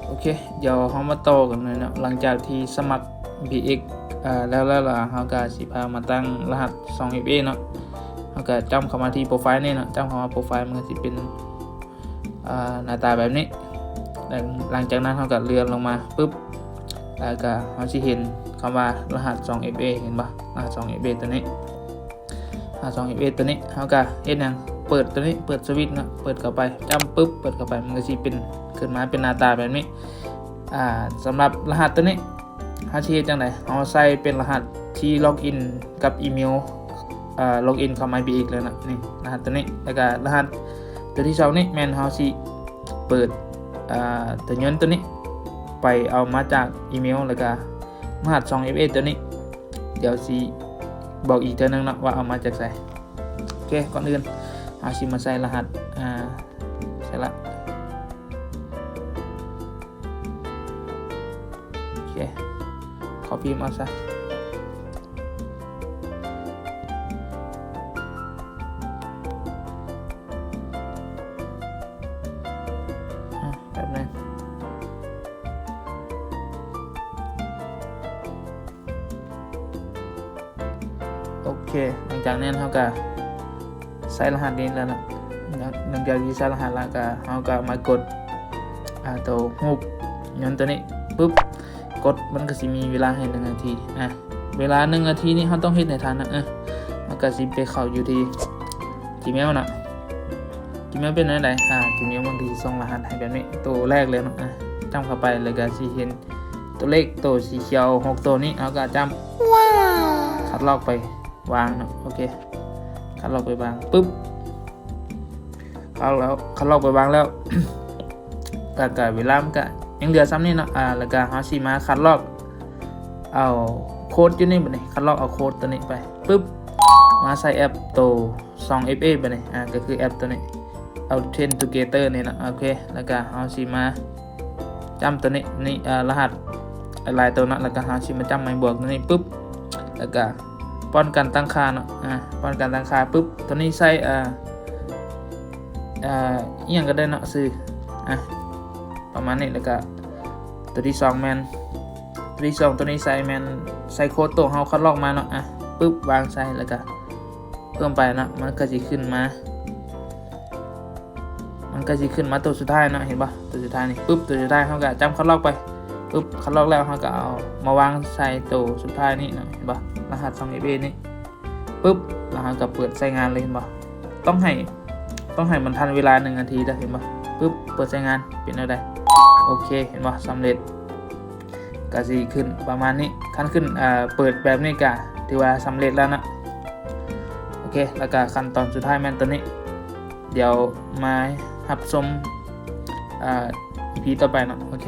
ໂອເຄ ດຽວເຮົາມາຕໍ່ກັນເລີຍເນາະ. ຫຼັງຈາກທີ່ສະໝັກບີເອັກ ອາ ແລ້ວ ແລ້ວລະ ເຮົາກະຊິພາມາຕັ້ງລະຫັດສອງເອັຟເອເນາະ. ເຮົາກະຈ້ຳເຂົ້າມາທີ່ໂປຣໄຟນີ້ເນາະ, ຈ້ຳເຂົ້າມາໂປຣໄຟ ມັນກະຊິເປັນ ອາ ໜ້າຕາແບບນີ້. ຫຼັງຈາກນັ້ນເຮົາກະເລື່ອນລົງມາປຶບ ແລ້ວກະເຮົາຊິເຫັນຄຳວ່າລະຫັດສອງເອັຟເອ ເຫັນບໍ່? ລະຫັດສອງເອັຟເອໂຕນີ້ ລະຫັດສອງເອັຟເອໂຕນີ້ ເຮົາກະເຮັດຫຍັງ? ເປີດໂຕນີ້ ເປີດສະວິດເນາະ, ເປີດເຂົ້າໄປ ຈ້ຳປຶບ ເປີດເຂົ້າໄປ ມັນກະຊິເປັນ ຂຶ້ນມາເປັນໜ້າຕາແບບນີ້. ອາ ສຳລັບລະຫັດໂຕນີ້ ເຮົາຊິເຮັດຈັ່ງໃດ? ເຮົາໃສ່ເປັນລະຫັດທີ່ລັອກອິນກັບອີເມວ ອາ ລັອກອິນເຂົ້າມາບີເອັກເລີຍນະ. ນີ້ລະຫັດໂຕນີ້ ແລ້ວກະລະຫັດໂຕທີສອງນີ້ ແມ່ນເຮົາຊິເປີດ ອາ ໂຕຍົນໂຕນີ້ໄປເອົາມາຈາກອີເມວ ແລ້ວກະລະຫັດສອງເອັຟເອໂຕນີ້ ດຽວຊິບອກອີກເທື່ອໜຶ່ງເນາະວ່າເອົາມາຈາກໃສ. ໂອເຄ ກ່ອນອື່ນເຮົາຊິມາໃສ່ລະຫັດ ອາ ໃສ່ລະ ໂອເຄ ຂໍພິມເອົາຊະ ອາ ແປັບໜຶ່ງ. ໂອເຄ ຫຼັງຈາກນັ້ນເຮົາກະໃສ່ລະຫັດນີ້ແລ້ວເນາະ. ຫຼັງຈາກທີ່ໃສ່ລະຫັດແລ້ວກະ ເຮົາກະມາກົດ ອາ ໂຕຮູບຍົນໂຕນີ້ປຶບ ກົດ ມັນກະຊິມີເວລາໃຫ້ໜຶ່ງນາທີ. ອາ ເວລາໜຶ່ງນາທີນີ້ເຮົາຕ້ອງເຮັດໃຫ້ທັນນະ. ອາ ເຮົາກະຊິໄປເຂົ້າຢູ່ທີ່ຈີເມວເນາະ. ຈີເມວເປັນແນວໃດ? ອາ ຈີເມວມັນກະຊິສົ່ງລະຫັດໃຫ້ແບບນີ້ ໂຕແລກເລີຍເນາະ. ອາ ຈ້ຳເຂົ້າໄປ ແລ້ວກະຊິເຫັນ ໂຕເລກໂຕສີຂຽວຫົກໂຕນີ້ ເຮົາກະຈ້ຳ ຄັດລອກໄປວາງເນາະ. ໂອເຄ ຄັດລອກໄປວາງປຶບ ຄັດລອກ ຄັດລອກໄປວາງແລ້ວ ກະ ກະເວລາມັນກະຍັງເຫຼືອຊ່ຳນີ້ເນາະ. ອາ ແລ້ວກະເຮົາຊິມາຄັດລອກເອົາໂຄດຢູ່ນີ້ ບາດນີ້ຄັດລອກເອົາໂຄດໂຕນີ້ໄປປຶບ ມາໃສ່ແອັບໂຕສອງເອັຟເອ ບາດນີ້ ອາ ກະຄືແອັບໂຕນີ້ Authenticator ນີ້ເນາະ. ໂອເຄ ແລ້ວກະເຮົາຊິມາຈ້ຳໂຕນີ້ ນີ້ ອາ ລະຫັດຫຼາຍໂຕເນາະ. ແລ້ວກະເຮົາຊິມາຈ້ຳໄມ້ບວກໂຕນີ້ປຶບ ແລ້ວກະປ້ອນການຕັ້ງຄ່າເນາະ. ອາ ປ້ອນການຕັ້ງຄ່າປຶບ ໂຕນີ້ໃສ່ ອາ ອາ ອີ່ຫຍັງກະໄດ້ເນາະ ຊື່ ອາ ປະມານນີ້. ແລ້ວກະໂຕທີສອງແມ່ນ ໂຕທີສອງ ໂຕນີ້ໃສ່ແມ່ນ ໃສ່ໂຄດໂຕເຮົາຄັດລອກມາເນາະ. ອາ ປຶບ ວາງໃສ່ ແລ້ວກະ ເພີ່ມໄປເນາະ ມັນກະຊິຂຶ້ນມາ ມັນກະຊິຂຶ້ນມາໂຕສຸດທ້າຍເນາະ ເຫັນບໍ່? ໂຕສຸດທ້າຍນີ້ປຶບ ໂຕສຸດທ້າຍເຮົາກະຈ້ຳຄັດລອກໄປປຶບ ຄັດລອກແລ້ວເຮົາກະເອົາມາວາງໃສ່ໂຕສຸດທ້າຍນີ້ເນາະ ເຫັນບໍ່? ລະຫັດສອງເອັຟເອນີ້ປຶບ ແລ້ວເຮົາກະເປີດໃຊ້ງານເລີຍ ເຫັນບໍ່? ຕ້ອງໃຫ້ ຕ້ອງໃຫ້ມັນທັນເວລາໜຶ່ງນາທີເດີ ເຫັນບໍ່? ປຶບ ເປີດໃຊ້ງານ ເປັນແນວໃດ? ໂອເຄ ເຫັນບໍ່? ສຳເລັດ ກະຊິຂຶ້ນປະມານນີ້ ຄັນຂຶ້ນ ເອີ ເປີດແບບນີ້ກະຖືວ່າສຳເລັດແລ້ວເນາະ. ໂອເຄ ແລ້ວກະຂັ້ນຕອນສຸດທ້າຍແມ່ນໂຕນີ້ ດຽວມາຮັບຊົມ ເອີ ອີພີຕໍ່ໄປເນາະ. ໂອເຄ